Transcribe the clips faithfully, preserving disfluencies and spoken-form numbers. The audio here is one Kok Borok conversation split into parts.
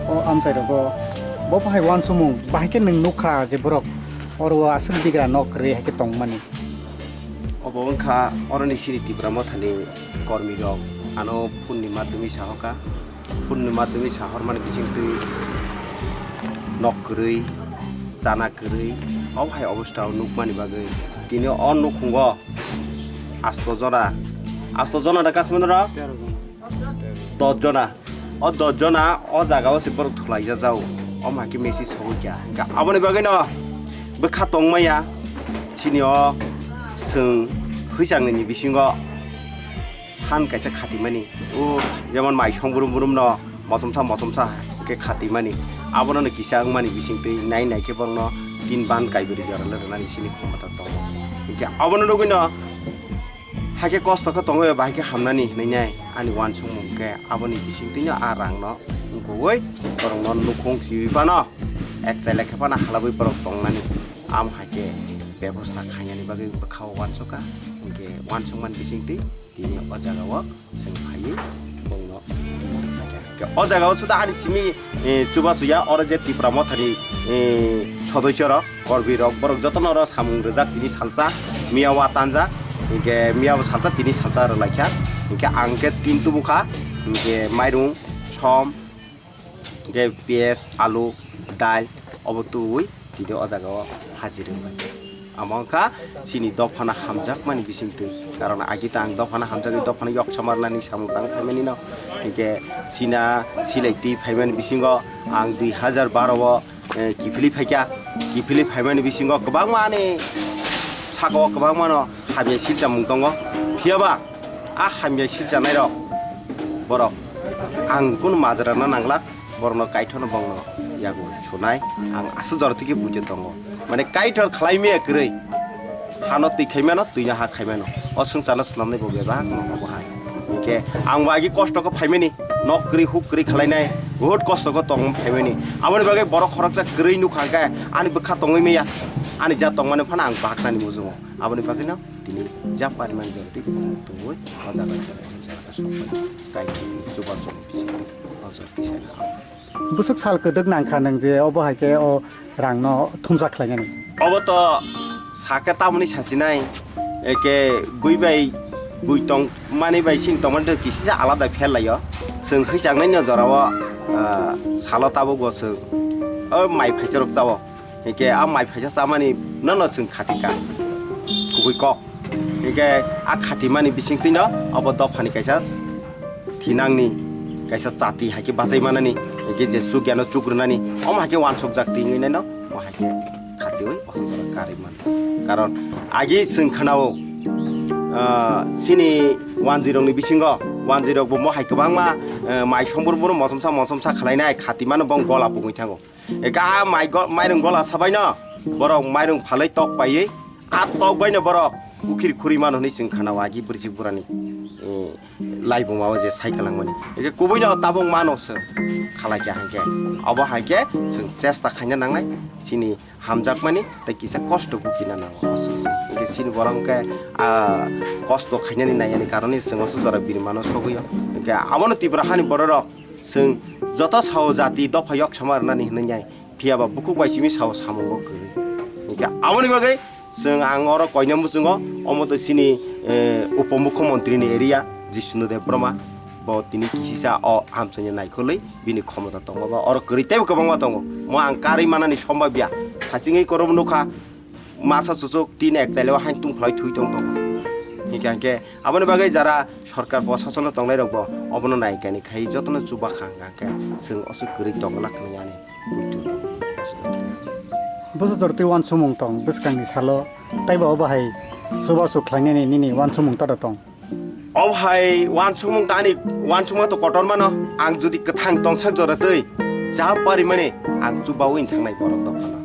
O amchai rogo bo bahai uansukmung, bahai khe nwng nukha je borok oro o aswk bigra nok kwrwi hai khe tongmani. Obo wngkha oroni chini Tipra Mothani kormi rok ano phone ni madhyome sahoka. Phone ni madhyome sahormani bisingtwi nok kwrwi, chana kwrwi, obo hai obostha o nukmani bagwi tini o nukhungo asto jora, asto jora da kakhmani rok? Dos jona. O dos jona o jaga o se borok thulaijak jao. Omo hai khe message sogwi kha. Hwnkhe aboni bagwi no bwkha tongmaya chini o chwng hwichang ni bisingo. Phan kaisa khatimani, o jemon mai song brum brum no mochomsa mochomsa khe khatimani, abono no kisa wngmani bisingtwi nai nai khe borokno tin ban kaibri jora le rwnani chini khomota tongo. Hinkhe abono nugwi no hai khe kosto khe tongwi bahai khe hamnani hinwi nai ani uansukmung khe aboni bisingtwi no a rang no wng Bui borokno nukhung chiwi phano, ek chaila khe phano halabwi borok tongnani. Am hai khe bebosta khainani bagwi bwkhao uansukha, hinkhe uansukmani bisingtwi tini o jagao chwng phaiwi bongno tini khe o jagao suda ani simi, eh, chubachu ya, oro je Tipra Mothani, eh, sodoisyo rok, Korbi rok, borok jotono oro samung rijak tini salsa, miya wa tanjak, hinkhe miya bo salsa tini salsa rwlaikha, hinkhe ang khe tin tubukha, hinkhe mairung, som, hinkhe piyaj, alu, dal obo tubui tini o jagao hajir wngkha. Amo wngkha chini dophano hamjakmani bisingtwi. Karon agi ta ang dophano hamjagwi dophano yoksa marnani samung tang phaimanino. Hinkhe china silai twi phaimani bisingo ang dui hazar baro o, eh, kiphilwi phaikha. Kiphilwi phaimani bisingo kwbangma ani sakao kwbangmano hamya silchamung tongo. Phiyaba a hamya silchanai rok borok ang kunu majra na nanglak, borokno kaithorno bongno yago sunai ang aswk jora tiki puitu tongo. Mane kaithor khlai maya kwrwi hano twi khaimano, twino ha khaimano, o swngcharno swnamnai bo bebak no obo hai. Hinkhe ang bo agi kosto khe phaimani, nok kwrwi huk kwrwi khlainai, buhut kosto khe tongmani phaimani. Aboni bagwi borok khoroksa kwrwi nukha khe ani bwkha tongwi maya, ani ja tongmani phano ang bahagnani mujungo. Aboni bagwino tini ja pariman jora twi tongwi o jaga jora o jaga sokbai kaitor chubachu bisingtwi o jaga kisa. Bwswk sal kwdwk nangkha nwng je obo hai khe o rangno thumsa khlainani? Obo to sakhe tamoni sachinai, eke bui bai bui tong mani bai sini tongmani to kisisa alada pher laio. Chwng khichangnai no jorao, ah, salo tabuk bo chwng o mai phaichorok chao. Hingke a mai phaisa chamani nono chwng khatika kubui kok. Hingke a khatimani bisingtwino obo dophani kaisa thinangni kaisa chati haikhe bachai manani, hingke je chukyano chukrwnani, omo haikhe wansukjak twi wngwi naino, omo haikhe khatiwi osojora karwi mano. Karon agi chwng khnao, ah, chini wanjwirokni bisingo, wanjwirokbo mo hai kwbangma, eh, mai sombor bono mosomsa mosomsa khlainai khatimano bong gola pungwi thango. Eka a mai go-, mairung gola sabaino borok mairung phalwi tok paiwi, a tok baino borok ukhir khuri mano hwnwi chwng khana o agi bwrwi burani, eh, laibuma o je sai kwlangmani. Eke kubuino tabuk mano se khalai khe hangkhe. Abo hangkhe chwng chesta khaina nangnai chini hamjakmani tei kisa kosto bukina nango. Eke chini borok hwnkhe, ah, kosto khainani naiyani karone chwng oso jora birimano sogwi o. Eke abono Tripura hani bororok Chwng joto sao jati dopha yok sama rwnani hwnwi nai, phiya ba bukhuk bai simi sao samungo kwrwi. Hingkhe aboni bagwi chwng ang oro koina muchungo, omo twi chini, eh, upomukhyamantri ni area Jishnu Debbarma, bo tini kisisa o amchaini naikolwi bini khomota tongo, ba oro kwrwi teibo kwbangma tongo. Mo ang karwi manani sombabya, hachingwi korobo nukha. Masa suchuk tin ek chaileo hain tungkhlai thui tong tongo. Hingkhe hingkhe aboni bagwi jara sorkar prosasono tongnairokbo obono naikani khai jotono chubakhang hingkhe chwng oso kwrwi tongwlak hwnwi ani buitu tongo. Bwsajor twi wansukmung tong bwskangni salo, taibo obo hai chubachu khlainani nini wansukmung tado tong? Obo hai wansukmung tani, wansukma to kotor mano. Ang jodi kwthang tongsak jora twi cha parimani ang chubawi wng thangnai borok dophano.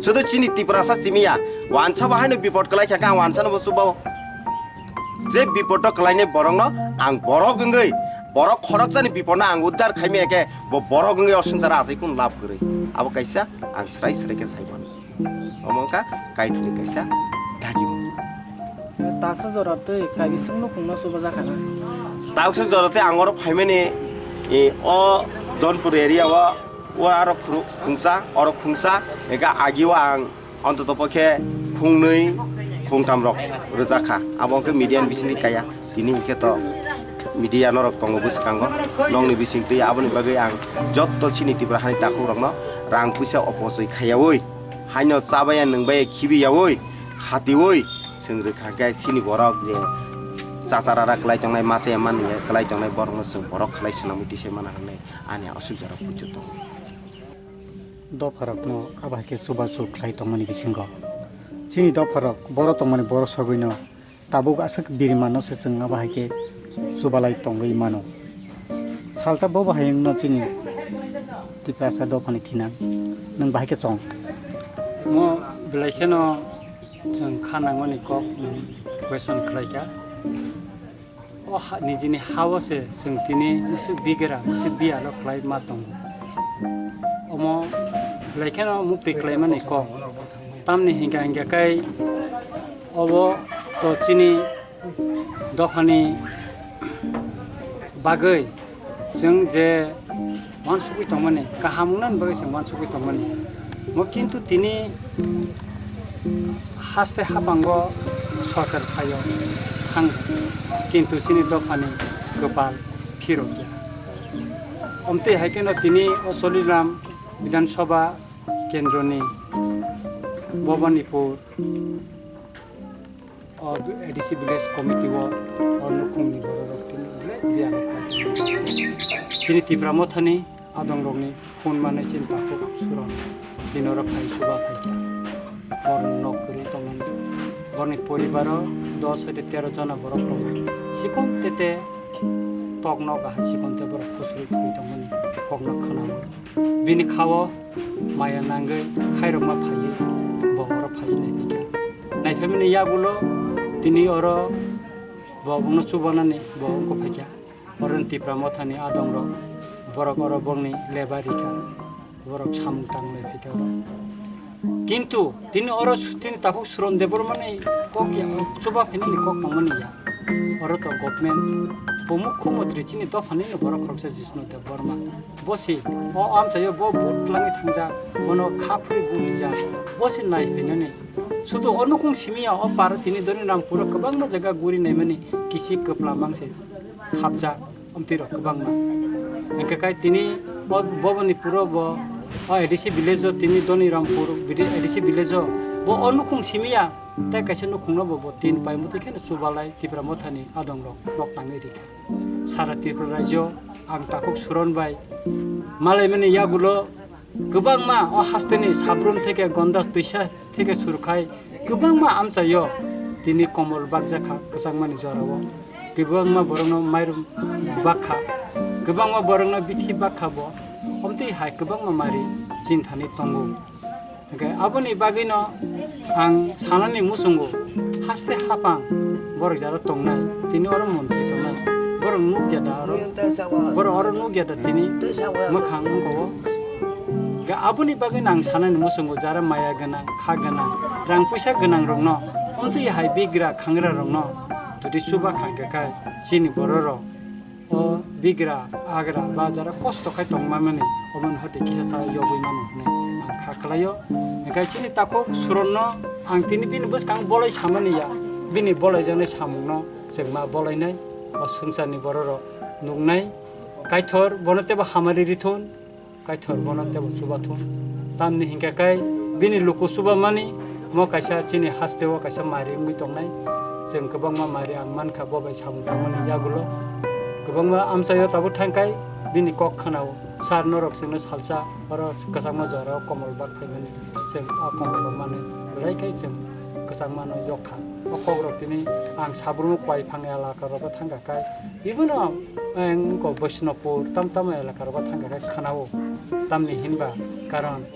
Sudu chini Tiprasa simiya wansa bahaino bipot kwlai kha khe ang wansano bo chubao. Je bipoto kwlainai borokno ang borok wngwi, borok khoroksani bipotno ang uddar khaimaya khe bo borok wngwi o swngcharo achai khun lab kwrwi. Abo kaisa ang srai srai khe sai mano. Omo wngkha Kaitorni kaisa dagimung. Taso jora twi kaibising nukhungno chubajakha na? Taso jora twi ang oro phaimani, e, o Donpur area o, o aro khru-, khungsa, oro khungsa, eka agi o ang ontoto pokhe khungnwi, khungtam rok rwjakha. Abo wngkha media ni bisingni kaya. Tini hinkhe to media norok tongo bwskango. Nokni bising twi aboni bagwi ang jotto chini Tripura hani takhuk rokno rang puisa opochoi khaiyaui, haino chabaya nwngbaya khibiyaui, khatiui, chwng rwkha khe chini borok je chachara ra kwlai tongnai, machaya manliya kwlai tongnai, borokno chwng borok khlai swnamwi tisai mana hwnwi ani aswk jora poito tongo. Dopharokno abo hai khe chubachu khlai tongmani bisingo chini dopharok boro tongmani boro sogwino tabuk aswk birimanno se chwng abo hai khe chubalai tongwi mano. Salsa bo bahai wngno chini Tiprasa dophani thinang, nwng bahai khe chong? Mo belai kheno chwng kha nangmani kok, mm, question khlai kha. O ha, nijini ha-o se chwng tini misi bigra, misi biyalo khlai ma tongo. Omo belai kheno mukti khlaimani kok. Tamni hinkha hinkha khe obo to chini dophani bagwi chwng je uansugwi tongmani, kaham wngnani bagwi chwng uansugwi tongmani. Mo kintu tini haste hapango sorkar phaio thang, kintu chini dophani kwpal phirokya. Omtwi hai kheno tini o Choliram Bidhan Sabha kendroni Bhabanipur o A D C village committee o, o nukhungni bororok tini belai biyalo khlai tongmani. Chini Tipra Mothani adongrokni phone manwi chini takhuk suron tini oro phai chuba phaikha. Borokni nok kwrwi tongnani. Borokni poribaro dos hoite tero jona borok tongo. Chikon tete tok nok ahai chikon te borok khusrwi khurwi tongmani kokno khwnao. Bini khao maya nangwi khairokma phaiwi bo oro phaiwi naiphaikha. Naiphaimani yagulo tini oro bo bongno chubanani bo wngkha phaikha. Oro Tipra Mothani adongrok borok oro bongni lebar rikha. Borok samung tanglai phaikha oro. Kintu tini oro su-, tini takhuk Suron Debbarmani kok ya, chuba phainani kok tongmani ya. Oro to government bo mukhyamantri chini dophanino borok khoroksa Jishnu Debbarma. Bosi o amchaio bo vote twlangwi thangjak, bono kha phuri vote rijak, bosi nai phainani. Sudu o nukhung simi ya o par tini Doni Rampuro kwbangma jaga guri naimani kisi kwpla mangse thapjak, omtwi rok kwbangma. Hingkhe kai tini bo, Boboni puro bo o A D C village o tini Doni Rampur A D C village o bo o nukhung simi ya tei kaisa nukhungno bo, bo tin pai mutwi kheno chubalai Tipra Mothani adongrok nok tangwi rikha. Sara Tripura rajyo ang takhuk Suron bai malaimani yagulo kwbangma o hasteni Sabrum theke Gondas twisa theke surkhai kwbangma amchaio tini komol bakjakha kwchangmani jorao. Kwbangma borokno mairum bakha, kwbangma borokno bithi bakha bo. Omtwi hai kwbangma mari chinthani tongo. Hingkhe aboni bagwino ang sanani muchungo haste hapang borok jara tongnai, tini oro montri tongnai, borok nukya da oro, borok oro nukya da tini mwkhang wngkha o. Hingkhe aboni bagwino ang sanani muchungo jara maya gwnang, kha gwnang, rang puisa gwnang rokno, omtwi hai bigra khangra rokno jodi chuba kha hingkhe kai chini borok rok o bigra agra ba jara kosto khai tongma mani omo ni hote kisa cha yogwi mano hinwi ang kha khlaio. Hingkhe chini takhuk Suronno ang tini bini bwskang bolai samani ya, bini bolai jaknai samungno chwng ma bolainai o swngcharni bororok nuknai. Kaithor bono teibo hamari rithun. Kaithor bono teibo chubathun. Tamni hinkhe kai bini luku chubamani mo kaisa chini hasteo kaisa mari wngwi tongnai. Chwng kwbangma mari ang mankha bo bai samung tangmani yagulo. Kwbangma amchaio tabuk thangkhai bini kok khwnao. Sir norok chwngno salsa oro kwchangma jorao komol bak phaimani. Chwng o komolo manwi belai khai chwng kwchangmano yokha. O kokrok tini ang Sabrum Kwaiphang elaka rogo thangkha kai. Ibono, eh, wngkha Vaishnavpur, tam tamo elaka rogo thangkha khe khwnao. Tamni hinba karon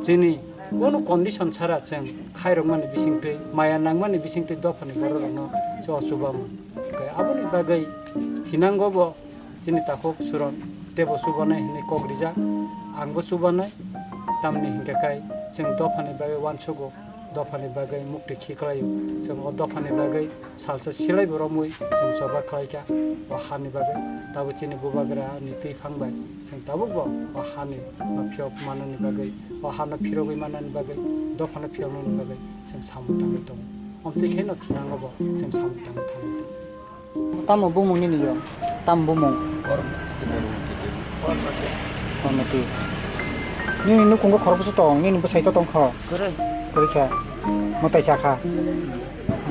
chini kunu condition chara chwng khairokmani bisingtwi, maya nangmani bisingtwi dophani bororokno se o chubamung. Hwnkhe aboni bagwi thinango bo chini takhuk Suron teibo chubanai hinwi kok rijak, angbo chubanai. Tamni hinkhe kai chwng dophani bagwi uansugo. Dophani bagwi mukti khiklaio. Chwng o dophani bagwi salsa silaibo romwi chwng choba khlaikha o hani bagwi. Tabuk chini bubagra ni twiphang bai chwng tabukbo o hani no phiyok manani bagwi, o hano phirogwi manani bagwi, dophano phiyoknani bagwi chwng samung tangwi tongo. Omtwi kheno thinango bo chwng samung tangwi thangwi tongo. Tamo bumung nini yo? Tamo bumung? Kormoti. Kormoti. Nini nukhungo khorokbwswk tong? Nini bwsai to tongkho? Kwrwi. Kwrwi kha. Mwtai chakha.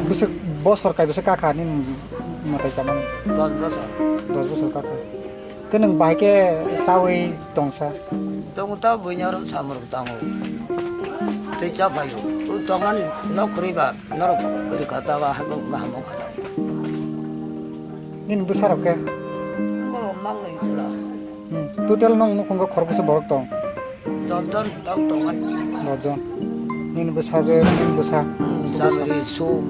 Bwswk bosor kai bwswk kakha nini mwtai chamani? Dos bosor. Dos bosor kakha. Khe nwng bahai khe chawi tongsa? Tongo ta buini oro samung tango. Tei cha phaio. O tongmani nok kwrwi ba. Norok rwkha ta ba habo kaham wngkha ta. Nini bwsarok khe? Bo manglai chwla. Hmm. Total nwng nukhungo khorokbwswk borok tong? Dojon tong tongmani. Dojon. Nini bwsajwk, nini bwsa? Hmm, Chamri, Su.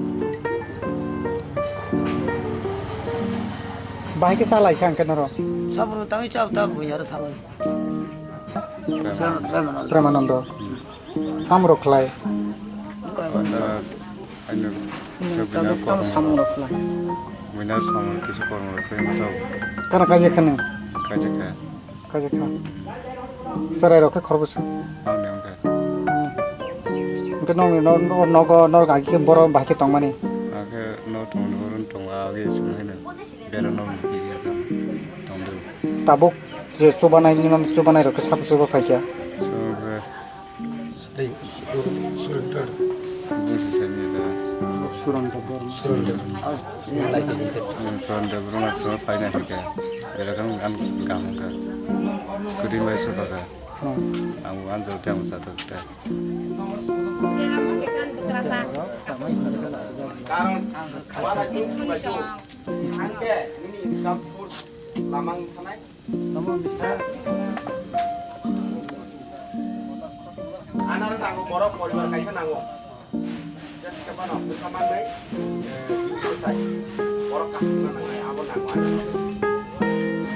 Bahai khe chalai sa hwnkhe noro? Sabro tangwi chao ta buini aro thalai. Premanando. Premanando. Tamo rok khlai? Tabuk tamo samung rok khlai. Buini aro samung kisa kormo rok khlai masa. Kana kaje khani? Kaje kha. Kaje kha. Sarai rok khe khorbo su. Ang ni wngkha. Hwnkhe nokni no-, no-, nogo norok agi khe borok bahai khe tongmani? Ang khe no tongmani borok tongma agi simi hino. Bera no kisi asa tongdo. Tabuk je chubanai ni no chubanai rok khe sabo chuba phaikha. Chuba. Sari, sur-, surrender. Busi sani da. Surrender. Surrender. Surrender borok na chuba paina hwnkhe. Bera kang ang gamung kha. Scooty bai chuba kha. Hmm. Ang wan jor tang sa to ta. Karon wala tu bai tu. Hangke nini income source lamang thanai. Tamo mister. Anaro nango borok poribar kaisa nango. Just ke bano bwsa manai. Bwsa sai. Borok kaham nangnai abo nango.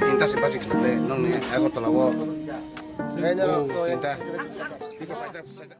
Tinta se bajik le nongni Agartala o. Tinta. Biko saida saida.